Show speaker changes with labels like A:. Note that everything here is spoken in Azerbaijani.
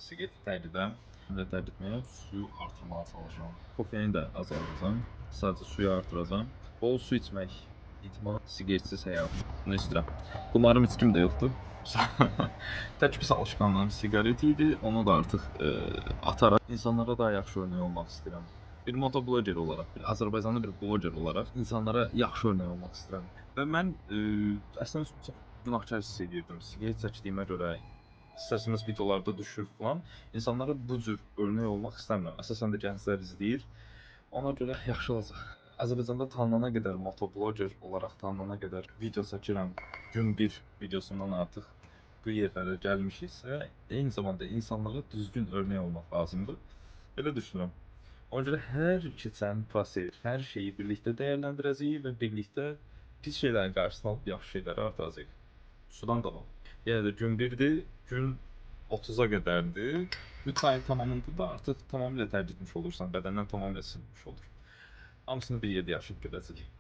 A: Siqareti tərk edirəm. Və tərk etməyə suyu artırmağa çalışıram. Kofeini də azaldacağam. Sadəcə suyu artıracağam. Bol su içmək, idman, siqaretsiz həyat. Bunu istəyirəm. Qumarım, içkim də yoxdur. Tək pis alışqanlığım siqaret idi. Onu da artıq ataraq insanlara daha yaxşı örnək olmaq istəyirəm. Bir motobloger olaraq, bir Azərbaycanlı bir bloger olaraq insanlara yaxşı örnək olmaq istəyirəm. Və mən əslində çox günahkar hiss edirdim. Siqaret çəkdiyimə görə istərsəniz videolarda düşür falan. İnsanlara bu cür örnək olmaq istəmirəm. Əsasən də gənclər izləyir. Ona görə yaxşı olacaq. Azərbaycanda tanınana qədər, motobloger olaraq tanınana qədər video çəkirəm. Gün bir videosundan artıq bu yerlərə gəlmişiksə, eyni zamanda insanlara düzgün örnək olmaq lazımdır. Belə düşünürəm. Ona görə hər keçən proses, hər şeyi birlikdə dəyərləndirəcəyik və birlikdə pis şeylərin qarşısını alıb yaxşı şeyləri artıracağıq. Sudan davam. Yenə də gün birdir, gün 30-a qədərdir. 3 ayın tamamında da artıq tamamilə tərk etmiş olursan, bədəndən tamamilə silinmiş olur. Hamısını bir yerdə yaşayıb gedəcəyik.